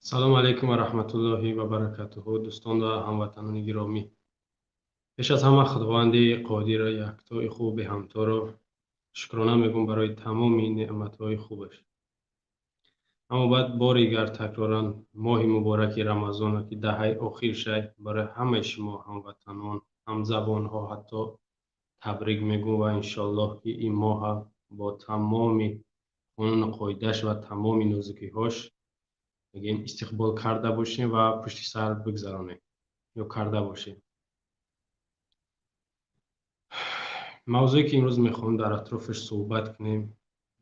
Салому алайкум ва раҳматуллоҳи ва баракатуҳу, дӯстон ва ҳамватанони гиромӣ. Пеш аз ҳама Худованди Қодир, яктои хуб, беҳамторо шукрона мегӯм барои тамоми неъматҳои хубаш. Аммо баъд бори дигар такроран моҳи мубораки Рамазона, ки даҳаи охир шай, барои ҳамаи шумо ҳамватанон, ҳамзабонҳо ҳатто табрик мегӯм ва иншоаллоҳ, ки ин моҳа бо тамоми қонуну қоидааш ва тамоми нозукиҳош мегӯем истиқбол карда бошем ва пушти сар бигзаронем ё карда бошем. Мавзӯе, ки имрӯз мехоҳем дар атрофаш суҳбат кунем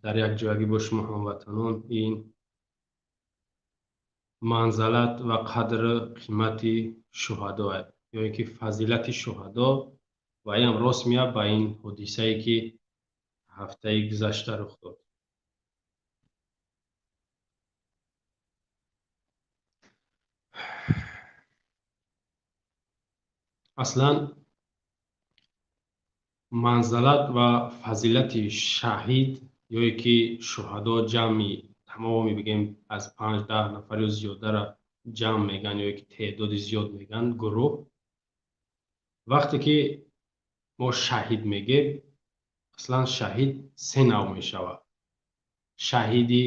дар якҷоягӣ бо шумо ҳамватанон, ин манзалат ва қадру қимати шуҳадо ё ин ки фазилати шуҳадо, ва инам рост меяд ба ин ҳодисае, ки ҳафтаи гузашта рух дод. Аслан манзалат ва фазилати шаҳид ё ин ки шуҳадо, ҷамъи тамоми бигем аз 5-10 нафар ё зиёдара ҷамъ меган ё ин ки теъдоди зиёд меган гурӯҳ. Вақте ки мо шаҳид мегем, аслан шаҳид се навъ мешавад: шаҳиди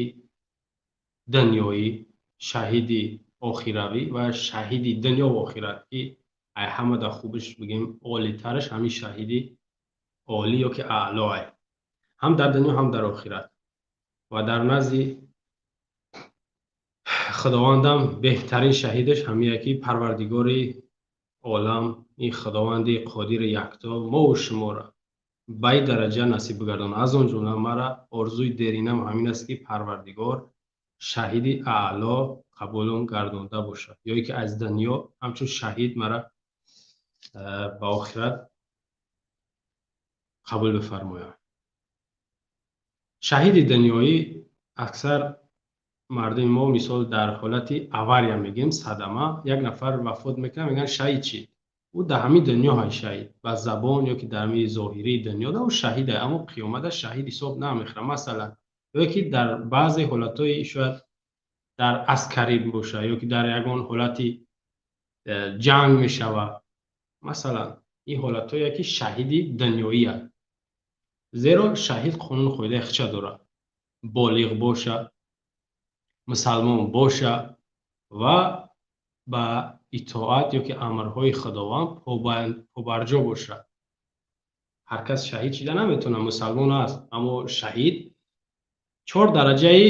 дунёӣ, шаҳиди охиравӣ ва шаҳиди дунёву охират, ки ай ҳамада хубиш, бигем олитараш, ҳамин шаҳиди олӣ ё ки аълоае, ҳам дар дунё, ҳам дар охират, ва дар назди Худовандам беҳтарин шаҳидаш ҳамие, ки Парвардигори олам, ин Худованди Қодири якто мову шуморо ба ин дараҷа насиб бигардонад. Аз он ҷумла мара орзуи деринам ҳамин аст, ки Парвардигор шаҳиди аъло қабулум гардонда бошад ё ин ки аз дунё ҳамчун шаҳид мара ба охират қабул бифармояд. Шаҳиди дунёӣ, аксар мардуми мо, мисол, дар ҳолати авария мегӯем, садама, як нафар вафот мекунад, мегӯянд шаҳид шид. Ӯ дар ҳамин дунё ҳай шаҳид, ба забон ё ки дар ҳамин зоҳирии дунё да ӯ шаҳид, аммо қиёмата шаҳид ҳисоб намехӯрад, масалан, ё ки дар баъзе ҳолатҳои шояд дар аскарӣ бошад ё ки дар ягон ҳолати ҷанг мешавад, масалан, ин ҳолатҳое ки шаҳиди дунёӣ аст. Зеро шаҳид қонуну қоидаи худша дорад: болиғ бошад, мусалмон бошад ва ба итоат ё ки амрҳои Худованд побарҷо бошад. Ҳар кас шаҳид шида наметавонад. Мусалмон аст, аммо шаҳид чор дараҷаи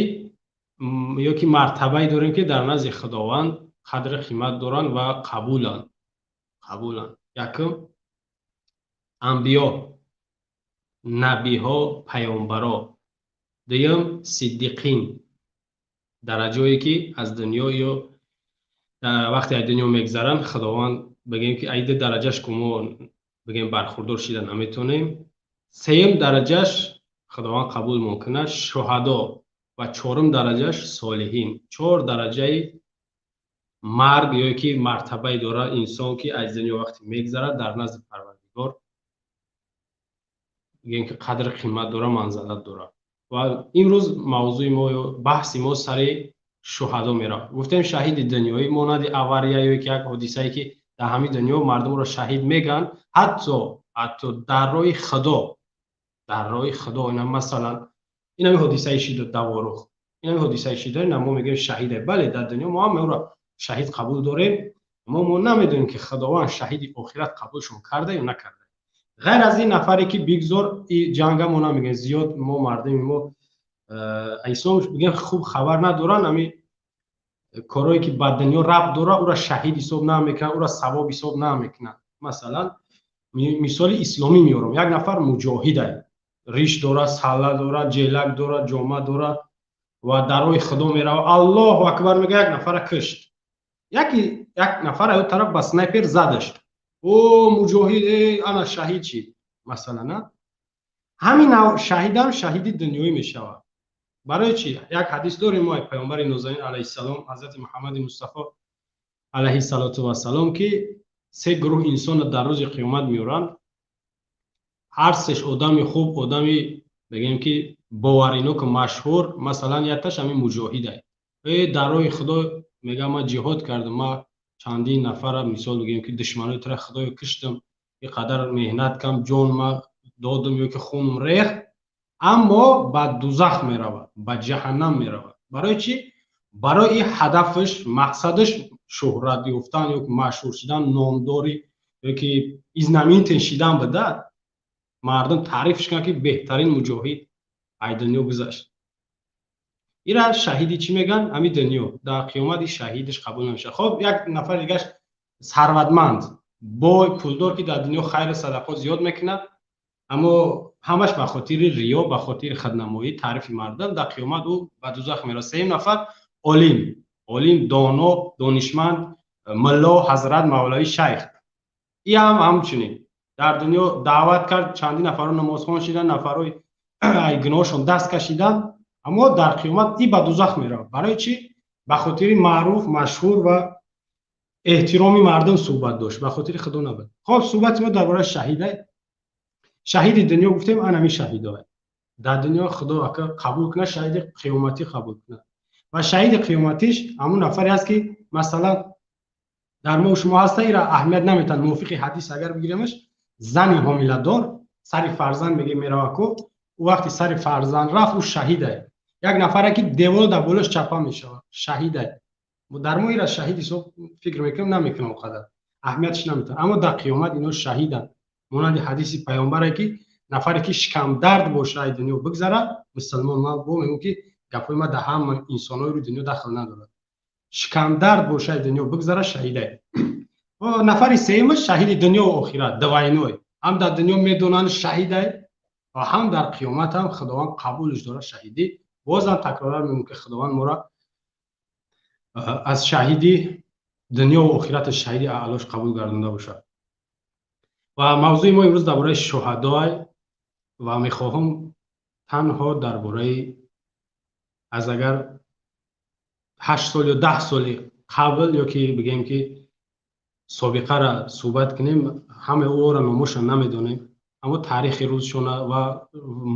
ё ки мартабае дорем, ки дар назди Худованд қадру қимат доранд ва қабуланд. Якум, анбиё, набиҳо, паёмбаро. Дуюм, сиддиқин, дараҷое ки аз дунё ё вақте аз дунё мегзаранд, Худованд бигем ки ай ду дараҷаш ку мо бигем бархурдор шида наметавонем. Сеюм дараҷаш, Худованд қабул мумкин, шуҳадо ва чорум дараҷаш солиҳин. Чор дараҷаи марг ё ки мартабае дорад инсон, ки аз дунё вақте мегзарад, дар назди Парвардигор бигем ки қадру қимат дорад, манзалат дорад. Ва имрӯз мавзӯи мо ё баҳси мо сари шуҳадо меравад. Гуфтем, шаҳиди дунёӣ монанди авария ё ки як ҳодисае, ки дар ҳамин дунё мардумро шаҳид мегӯянд, ҳатто дар роҳи Худо, дар роҳи Худо, ина масалан инами ҳодисаи шида Даворух, инами ҳодисаи шида, ина мо мегӯем шаҳиде. Бале, дар дунё мо ҳам ӯро шаҳид қабул дорем, аммо мо намедонем, ки Худованд шаҳиди охират қабулшон карда ё накарда. Ғайр аз ин нафаре, ки бигзор и ҷанга, мо намегӯем зиёд, мо мардуми мо ислом бигем хуб хабар надоранд, ами корое ки ба дунё рабт дорад, ӯро шаҳид ҳисоб намекунанд, ӯро савоб ҳисоб намекунанд. Масалан, мисоли исломӣ меорам: як нафар муҷоҳида, риш дорад, салла дорад, ҷелак дорад, ҷома дорад ва дар роҳи Худо меравад, Аллоҳу акбар мега, як нафара кушт, яки як нафар аю тараф ба снайпер задаш, о муҷоҳид, ана шаҳид шид, масалан. Ҳамин шаҳидам шаҳиди дунёӣ мешавад. Барои чӣ? Як ҳадис дорем мо паёмбари нозанин алайҳиссалом, ҳазрати Муҳаммади Мустафо алайҳиссалоту вассалом, ки се гурӯҳ инсонро дар рӯзи қиёмат меоранд. Ҳар сеш одами хуб, одами бигем ки бовариноку машҳур. Масалан, якташ ҳамин муҷоҳида, дар роҳи Худо. Мега ман ҷиҳод кардам, ман чандин нафара, мисол бигӯем ки душманои тура худоё киштам, ин қадар меҳнат кам, ҷон ма додам ё ки хунам рехт, аммо ба дузах меравад, ба ҷаҳаннам меравад. Барои чӣ? Барои ҳадафаш, мақсадаш шӯҳрат ёфтан ё ки машҳур шудан, номдорӣ ё ки знаменитый шидан буда, мардум таърифш кунанд ки беҳтарин муҷоҳид ай дунё гузашт. Ира шаҳиди чӣ мегӯянд? Ҳами дунё. Дар қиёмат ин шаҳидаш қабул намешавад. Хоб, як нафари дигаш сарватманд, бой, пулдор, ки дар дунё хайру садақот зиёд мекунад, аммо ҳамаш ба хотири риё, ба хотири худнамоӣ, таърифи мардум, дар қиёмат ӯ ба дузах меравад. Сеюм нафар олим, олим, доно, донишманд, мулло, ҳазрат, мавлавӣ, шайх. И ҳам ҳамчунин дар дунё даъват кард, чандин нафарро намозхон шидан, нафарҳои ай гуноҳшон даст кашиданд, аммо дар қиёмат и ба дузах меравад. Барои чӣ? Ба хотири маъруф, машҳур ва эҳтироми мардум суҳбат дошт, ба хотири худо набуд. Хоб, суҳбати мо дар бораи шаҳида. Шаҳиди дунё гуфтем, ан ҳамин шаҳидое. Дар дунё худо ака қабул кунад, шаҳиди қиёматӣ қабул кунад. Ва шаҳиди қиёматиш ҳамун нафаре аст ки масалан дар мо шумо ҳаста, ира аҳамият наметан. Мувофиқи ҳадис агар бигиремаш, зани ҳомиладор сари фарзанд меге мерава ку, ӯ вақти сари фарзанд рафт, ӯ шаҳидае. Як нафаре ки девол дар болош чапа мешавад, шаҳидае. Дар мо ира шаҳид ҳисоб фикр мекунем, намекунам, қадар аҳамиятш наметан, аммо дар қиёмат ино шаҳиданд. Монанди ҳадиси паёмбаре ки нафаре ки шикамдард боша ай дунё бигзарад, мусулмон, ман бо мегӯм ки гапҳои ма дар ҳама инсонҳои рӯи дунё дахл надорад, шикамдард боша ай дунё бигзарад, шаҳидае. Нафари сеюмаш шаҳиди дунё ва охират, двойной, ҳам дар дунё медонанд шаҳидае ва ҳам дар қиёмат ҳам худованд қабулш дорад шаҳидӣ. Бозам такроран мегӯм ки худованд моро аз шаҳиди дунё ва охирати шаҳиди аълош қабул гардонда бошад. Ва мавзӯи мо имрӯз дар бораи шуҳадоай ва мехоҳам танҳо дар бораи аз агар 8 сол ё 10 соли қабл ё ки бигӯем ки собиқара суҳбат кунем. Ҳамаи ӯро номошон намедонем, аммо таърихи рӯзшона ва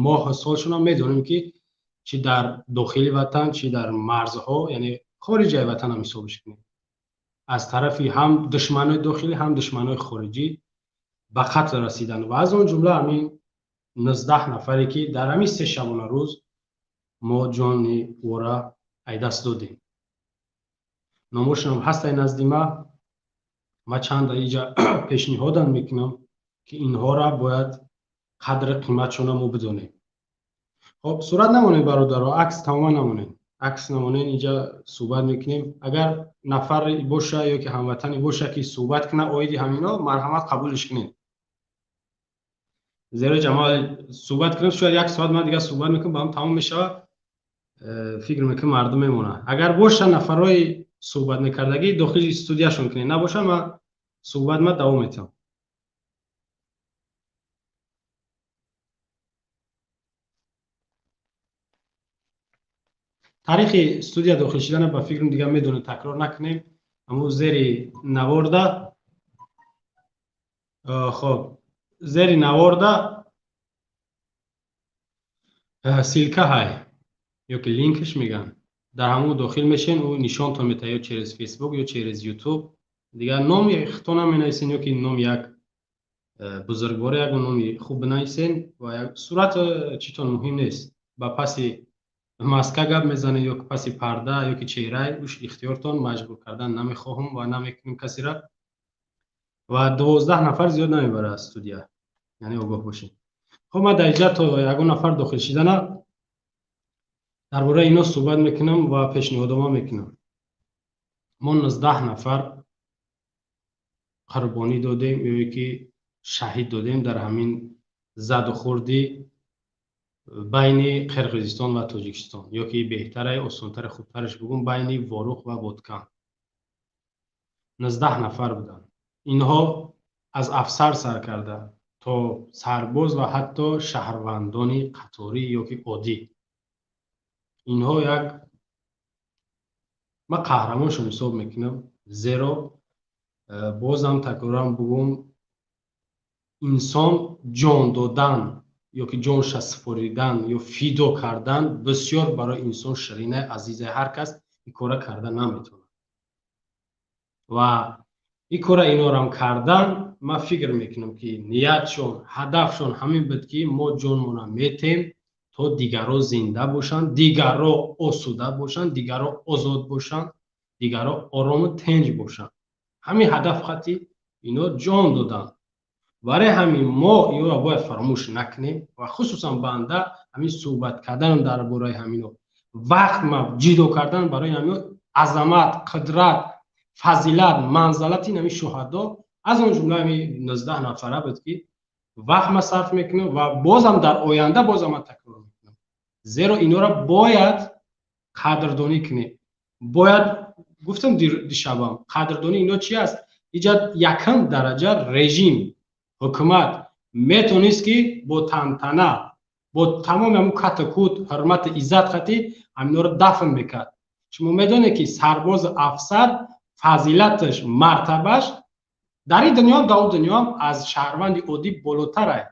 моҳу солшона медонем ки чӣ дар дохили ватан, чӣ дар марзҳо, яъне хориҷаи ватан ҳам ҳисобш кунем, аз тарафи ҳам душманои дохилӣ, ҳам душманои хориҷӣ ба қатл расиданд. Ва аз он ҷумла ҳамин 19 нафаре ки дар ҳамин 3 шабона рӯз мо ҷони ӯра айдаст додем. Номошонам ҳастай назди ма. Ма чанд иҷа пешниҳодам мекунам ки инҳоро бояд қадри қиматшона мо бидонем. Хоб, сурат намонед, бародаро, акс тамоман намонед, акс намонед, инҷа суҳбат мекунем. Агар нафаре боша ё ки ҳамватане боша ки суҳбат кунад оиди ҳамино, марҳамат, қабулш кунед. Зеро ҷамоа суҳбат кунем, шояд як соат ман дигар суҳбат мекунам, ба ҳам тамом мешавад. Фикр мекунам мардум мемонад. Агар боша нафарҳои суҳбат мекардагӣ, дохили студияшон кунед, набоша, ман суҳбат ма давом метиҳам. Таърихи студия дохил шидана ба фикрам дигар медонед, такрор накунем. Аммо зери наворда, хоб, зери наворда ссылка ҳай ё ки линкаш мегӯянд, дар ҳамон дохил мешен, ӯ нишонтон метаҳад ё через Фейсбук, ё через Ютуб. Дигар номи худтона менависен ё ки номи як бузургворе, ягон номи хуб бинависен ва сурат читон муҳим нест. Ба паси маска гап мезанед ё ки паси парда ё ки чеҳраи уш ихтиёртон, маҷбур кардан намехоҳам ва намекунем касера. Ва 12 нафар зиёд намебарад аз студия, яъне огоҳ бошед. Хоб, ман дар инҷа то ягон нафар дохил шидана дар бораи ино суҳбат мекунам ва пешниҳодома мекунам. Мо 19 нафар қурбонӣ додем ё ки шаҳид додем дар ҳамин задухӯрди байни Қирғизистон ва Тоҷикистон, ё ки беҳтаре, осонтаре, хубтараш бигӯм, байни Ворух ва Боткан. 19 нафар буданд. Инҳо аз афсар сар карда то сарбоз ва ҳатто шаҳрвандони қаторӣ ё ки оддӣ. Инҳо як ман қаҳрамоншон ҳисоб мекунам, зеро бозам такроран бигӯм, инсон ҷон додан ё ки ҷонша супоридан ё фидо кардан бисёр барои инсон ширина, азиза, ҳар кас ин кора карда наметавонад. Ва ин кора инорам кардан, ман фикр мекунам, ки ниятшон, ҳадафшон ҳамин буд, ки мо ҷонмона метем, то дигарро зинда бошанд, дигарро осуда бошанд, дигарро озод бошанд, дигарро орому тинҷ бошанд. Ҳамин ҳадаф хати ино ҷон доданд. Барои ҳамин мо инро бояд фаромӯш накунем. Ва хусусан банда ҳамин суҳбат кардан дар бораи ҳамино, вақт ҷидо кардан барои ҳамино, азамат, қудрат, фазилат, манзалати ҳамин шуҳадо, аз он ҷумла ҳамин 19 нафара буд, ки вақт ма сарф мекунам ва бозам дар оянда бозам ман такрор мекунам, зеро инора бояд қадрдонӣ кунем. Бояд гуфтам дишабам, қадрдонӣ ино чи аст? Иҷа якам дараҷа режим, ҳукумат метонист, ки бо тантана, бо тамоми ҳамун кату-кут, ҳурмату иззат хати ҳаминҳоро дафн мекард. Шумо медонед, ки сарбозу афсар фазилаташ, мартабаш дар ин дунёам, дар он дунёам аз шаҳрванди оддӣ болотар ай,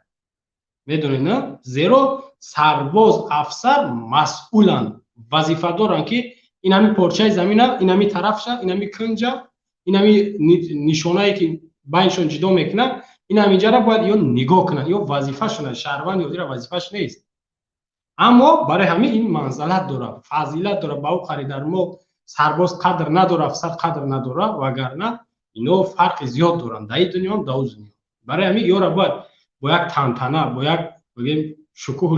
медонед, на? Зеро сарбоз, афсар масъуланд, вазифа доранд, ки ин ҳамин порчаи замина, ин ҳамин тарафша, ин ҳамин кунҷа, ин ҳамин нишонае, ки байншон ҷудо мекунад, ин ҳаминҷара бояд ё нигоҳ кунанд, ё вазифашона. Шаҳрванди оддира вазифаш нест. Аммо барои ҳамин ин манзалат дорад, фазилат дорад. Ба ӯ қаридар мо сарбоз қадр надорад, афсар қадр надорад, вагарна ино фарқи зиёд доранд дар ин дунёам, дар он дунё. Барои ҳамин ёра бояд бо як тантана, бо як, бигем, шукӯҳу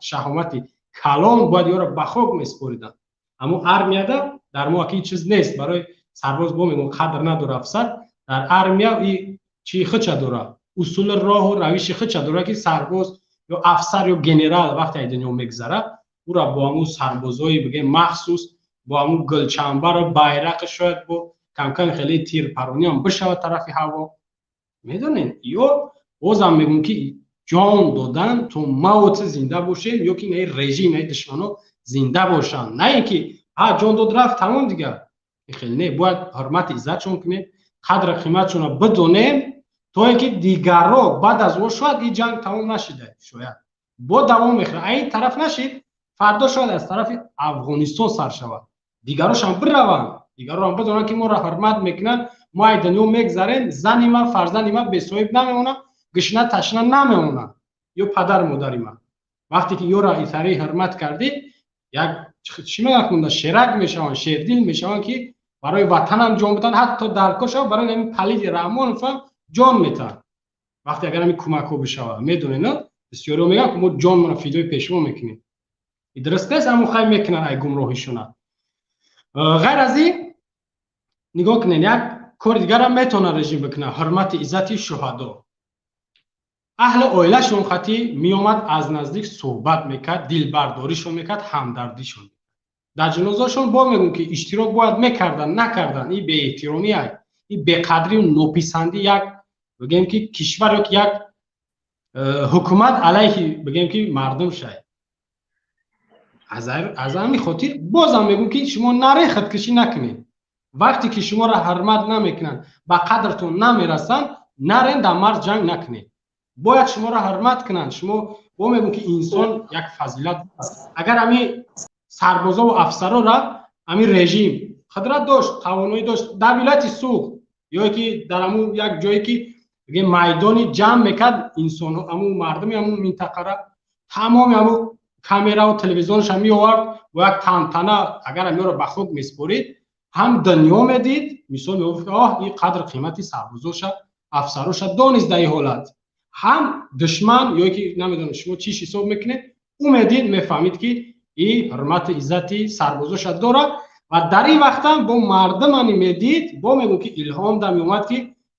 шаҳомати калон бояд ёра ба хок месупориданд. Аммо армияда дар мо аки чиз нест. Барои сарбоз бо мегӯм, қадр надора, афсар дар армия и чи хича дора, усули роҳу равиши хича дора, ки сарбоз ё афсар ё генерал вақте аз дунё мегузарад, ӯра бо ҳамун сарбозои, бигем, махсус, бо ҳамун гулчамбару байрақи, шояд бо камкам хеле тирпарониам бишавад тарафи ҳаво, медонед. Ё бозам мегӯм, ки ҷон додан, то мавти зинда бошем ё ки наи режим, наи душмано зинда бошанд. На ин ки ҳа, ҷон дод, рафт, тамом, дигар хеле не. Бояд ҳурмати иззатшон кунем, қадру қиматшонро бидонем, то ин ки дигарро баъд аз о шояд ин ҷанг тамом нашида, шояд бо давом мехӯрад. Ин тараф нашид, фардо шояд аз тарафи Афғонистон сар шавад, дигарошам бираванд, дигароам бидонанд, ки моро ҳурмат мекунанд. Мо ай дунё мегзарем, зани ман, фарзанди ман бесоҳиб намемонад, гушна, ташна намемонад ё падару модари ман. Вақте ки ёра итари ҳурмат кардӣ, як чӣ мегӯянд, шерак мешаванд, шердил мешаванд, ки барои ватанам ҷон биданд, ҳатто дар кор шавад, барои ҳамин палиди Раҳмоновам ҷон метаҳанд. Вақте агар ҳамин кӯмакҳо бишавад, медонед, на, бисёриҳо мегӯянд, ки мо ҷонмонро фидои пешво мекунем. Дуруст нест, аммо хай, мекунанд ай гумроҳишона. Ғайр аз ин, нигоҳ кунед, як кори дигарам метавонад режим бикунад. Ҳурмати иззати шуҳадо: аҳли оилашон хати меомад, аз наздик суҳбат мекард, дилбардоришон мекард, ҳамдардишон дар ҷанозашон. Бо мегӯм, ки иштирок бояд мекардан, накардан, ин беэҳтиромӣ, ин беқадрию нописандӣ як, бигем, ки кишвар ё як ҳукумат алайҳи, бигем, ки мардум шай. Аз ҳамин хотир бозам мегӯм, ки шумо наре, худкушӣ накунед. Вақте ки шуморо ҳурмат намекунанд, ба қадртон намерасанд, нарен, дар марз ҷанг накунед. Бояд шуморо ҳурмат кунанд. Шумо, бо мегӯм, ки инсон як фазилат. Агар ҳамин сарбозову афсарора ҳамин режим қудрат дошт, тавоноӣ дошт, дар вилояти Суғд ё ки дар ҳамун як ҷое, ки майдони ҷамъ мекард инсон, ҳамун мардуми ҳамун минтақара, тамоми ҳамун камераву телевизионаша меовард, бо як тантана агар ҳамёро ба хок месупорид, ҳам дунё медид, мисол мегуфт: «Оҳ, ин қадр қимати сарбозоша, афсароша донист». Дар ин ҳолат ҳам душман ё ки намедонам шумо чиш ҳисоб мекунед, ӯ медид, мефаҳмид, ки и ҳурмату иззати сарбозоша дорад. Ва дар ин вақтам бо мардумани медид, бо мегӯм, ки илҳом да меомад, ки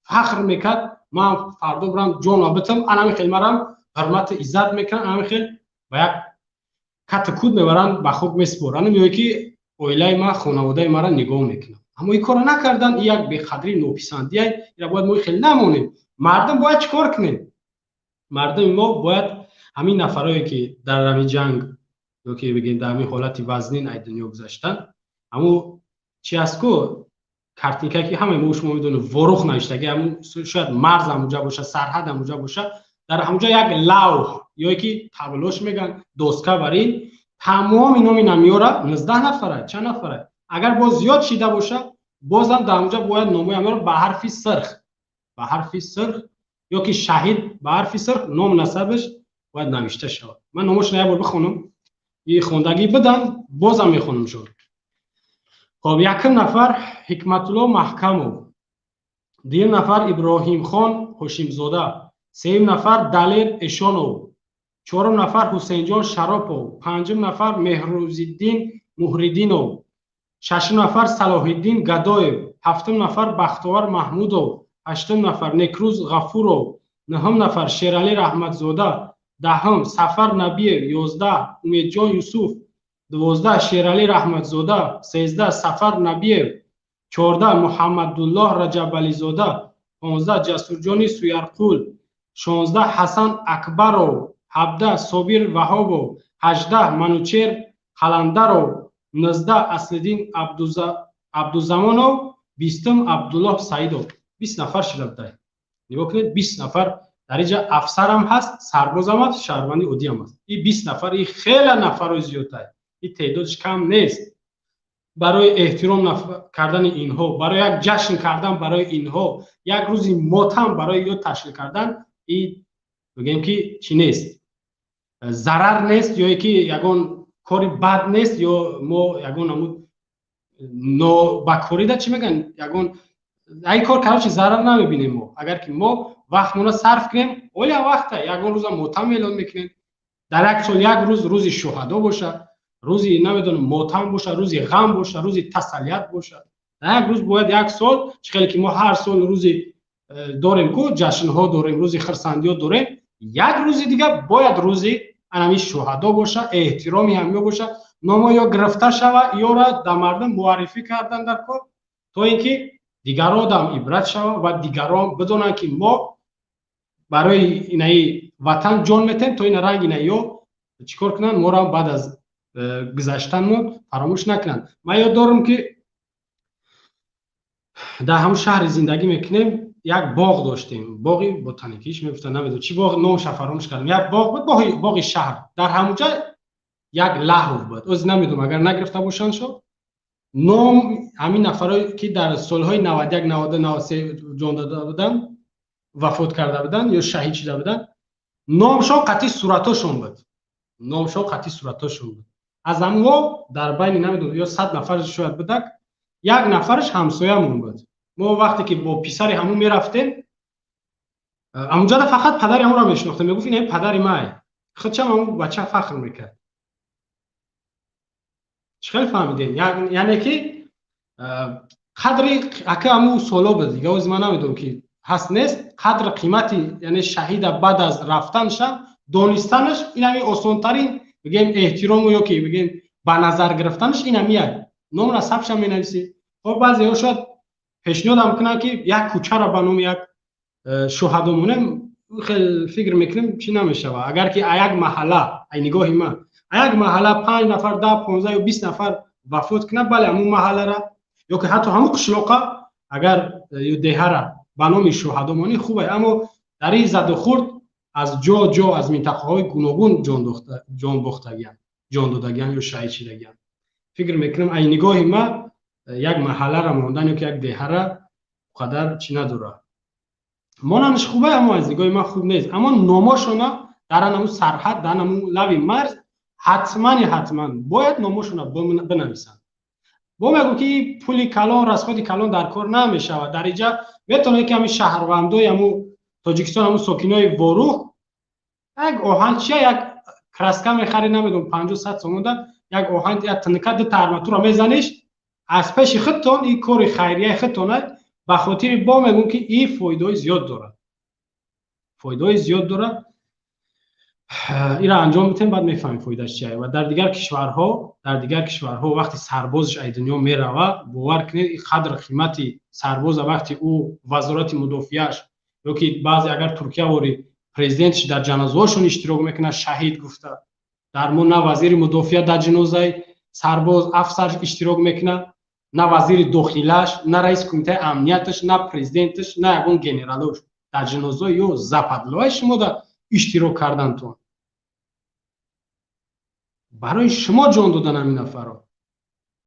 фахр мекард: «Ман фардо бирам, ҷонма битам, анами хел марам ҳурмату иззат мекунам, анами хел ба як кату куд мебаранд, ба хок месупоранд ё ки оилаи ман, хонаводаи маро нигоҳ мекунам». Аммо ин корро накардан, ин як беқадрии нописандия. Ира бояд мо хеле намонем. Мардум бояд чӣ кор кунем? Мардуми мо бояд ҳамин нафарое, ки дар ҳамин ҷанг ё ки бигем дар ҳамин ҳолати вазнин ай дунё гузаштан, ҳамун чи аст ку, картинка, ки ҳамаи мо шумо медонем, Ворух навиштаги, ҳамун шояд марз ҳамуҷа боша, сарҳад ҳамуҷа боша, дар ҳамуҷа як лавҳ ё ки таблош мегӯянд, доска, бар ин тамоми номи намиёра, 19 нафара, чанд нафара, агар боз зиёд шида боша, Бозам дар онҷа бояд номои ҳамаро ба ҳарфи сирх, ба ҳарфи сирх ё ки шаҳид ба ҳарфи сирх, ном насабаш бояд навишта шавад. Ман номошро як бор бихонам, и хондагӣ бидан, бозам мехонамшон. Хоб, якум нафар Ҳикматулло Маҳкамов, дуюм нафар Иброҳимхон Ҳошимзода, сеюм нафар Далер Эшонов, чорум нафар Ҳусейнҷон Шаропов, панҷум нафар Меҳрӯзиддин Муҳриддинов, шашум нафар Салоҳиддин Гадоев, ҳафтум нафар Бахтовар Маҳмудов, ҳаштум нафар Некрӯз Ғафуров, нуҳум нафар Шералӣ Раҳматзода, 10-ум Сафар Набиев, 11 Умедҷон Юсуф, 12 Шералӣ Раҳматзода, 13 Сафар Набиев, 14 Муҳаммадуллоҳ Раҷабализода, 15 Ҷасурҷони Суярқул, 16 Ҳасан Акбаров, 17 Собир Ваҳобов, 18 Манучер Қаландаров, 19 Аслиддин Абдузамонов, 20-ум Абдуллоҳ Саидов. 20 нафар шуда будай. Нигоҳ кунед, 20 нафар. Дар инҷа афсарам ҳаст, сарбозам ҳаст, шаҳрванди оддиам ҳаст. И 20 нафар и хеле нафарҳои зиёдтай, и теъдодаш кам нест. Барои эҳтиром кардани инҳо, барои як ҷашн кардан барои инҳо, як рӯзи мотам барои ё ташкил кардан, и бигӯем ки чӣ нест, зарар нест ё ки ягон кори бад нест, ё мо ягон намуд нобакорида, чӣ мегӯянд, ягон ай кор, короче, зарар намебинем мо, агар ки мо вақтмона сарф кунем. Оля вақта ягон рӯза мотам эълон мекунем, дар як сол як рӯз, рӯзи шуҳадо боша, рӯзи, намедонам, мотам боша, рӯзи ғам боша, рӯзи тасалият боша, дар як рӯз бояд, як сол, чӣ хеле ки мо ҳар сол рӯзи дорем ку, ҷашнҳо дорем, рӯзи хирсандиҳо дорем, як рӯзи дига бояд рӯзи анами шуҳадо боша, эҳтироми ҳамё боша, номо ё гирифта шава, ёра дар мардум муаррифӣ кардан дар кор, то ин ки дигарон дам ибрат шава ва дигарон бидонанд, ки мо барои инаи ватан ҷон метем, то ина ранг ина ё чӣ кор кунанд, моро баъд аз гузаштанмон фаромӯш накунанд. Ман ёд дорам, ки дар ҳамун шаҳри зиндагӣ мекунем, як боғ доштем, боғи ботаникиш мегуфтанд, намедонам чӣ боғ, номша фаромӯш кардам. Як боғ буд, боғи шаҳр. Дар ҳамунҷа як лаҳв буд. Оз намедонам, агар нагирифта бошанд шо ном ҳамин нафарое ки дар солҳои 91, 92, 93 ҷон дода буданд, вафот карда буданд ё шаҳид шуда буданд, номшон қатъи суратошон буд, номшон қатъи суратошон буд. Аз ҳамво дар байни, намедонам, ё 100 нафар шояд будак, як нафараш ҳамсоямон буд. Мо вақте ки бо писари ҳамун мерафтем, ҳамунҷода фақат падари ҳамонро мешинохтем. Мегуфт: «Ин падари май». Худшам ҳамун бача фахр мекард. Чӣ хел фаҳмидем? Яъне ки қадри ака ҳамун соло буд, дига ози ман намедонам, ки ҳаст, нест, қадри қимати, яъне шаҳида баъд аз рафтанша донистанаш, ин ҳами осонтарин, бигем, эҳтирому ё ки бигем, ба назар гирифтанаш ин ҳами як ном насабша менависӣ. Хоб, баъзеҳо шояд пешниҳодам кунанд, ки як кӯчаро ба номи як шуҳадо монем. Хел фикр мекунем, чӣ намешава, агар ки як маҳалла, ай нигоҳи ман, як маҳалла панҷ нафар, 10, 15 ё 20 нафар вафот кунад, бале, ҳамун маҳаллара ё ки ҳатто ҳамун қишлоқа агар ё деҳара ба номи шуҳадо монӣ, хубе. Аммо дар ин задухӯрд аз ҷо ҷо, аз минтақаҳои гуногун ҷон бохтагианд, ҷон додагианд ё шаҳид шидагианд. Фикр мекунам, ай нигоҳи ман, як маҳаллара мондан ё ки як деҳара қадар чӣ надорад. Монанаш хубе, аммо аз нигоҳи ман хуб нест. Аммо номошона дар анаму сарҳад, дар анаму лави марз ҳатмани ҳатман бояд номошона бинависанд. Бо мегӯм, ки пули калон, расходи калон дар кор намешавад. Дар инҷа метавонед, ки ҳамин шаҳрвандои ҳаму Тоҷикистон, ҳамун сокинои Ворух, як оҳан чия, як краска мехарӣ, намедонам, 50, 100 сомонда, як оҳан, як тнка, дута арматура мезаниш аз пеши худтон. Ин кори хайрияи худтона. Ба хотири, бо мегӯм, ки ин фоидаҳои зиёд дорад, фоидаҳои зиёд дорад. Инро анҷом битем, баъд мефаҳмем фоидааш чия. Ва дар дигар кишварҳо вақти сарбозаш ай дунё мерава, бовар кунед, қадр қимати сарбоза вақти ӯ вазорати мудофиааш ё ки баъзе, агар Туркия вори, президентш дар ҷанозаҳошон иштирок мекунад, шаҳид гуфта. Дар мо на вазири мудофиа дар ҷанозаи сарбоз, афсар иштирок мекунад, на вазири дохилаш, на раиси кумитаи амнияташ, на президенташ, на ягон генералош дар ҷанозаи ё западлои шумо да иштирок кардантон. Барои шумо ҷон додан ҳамин нафарро.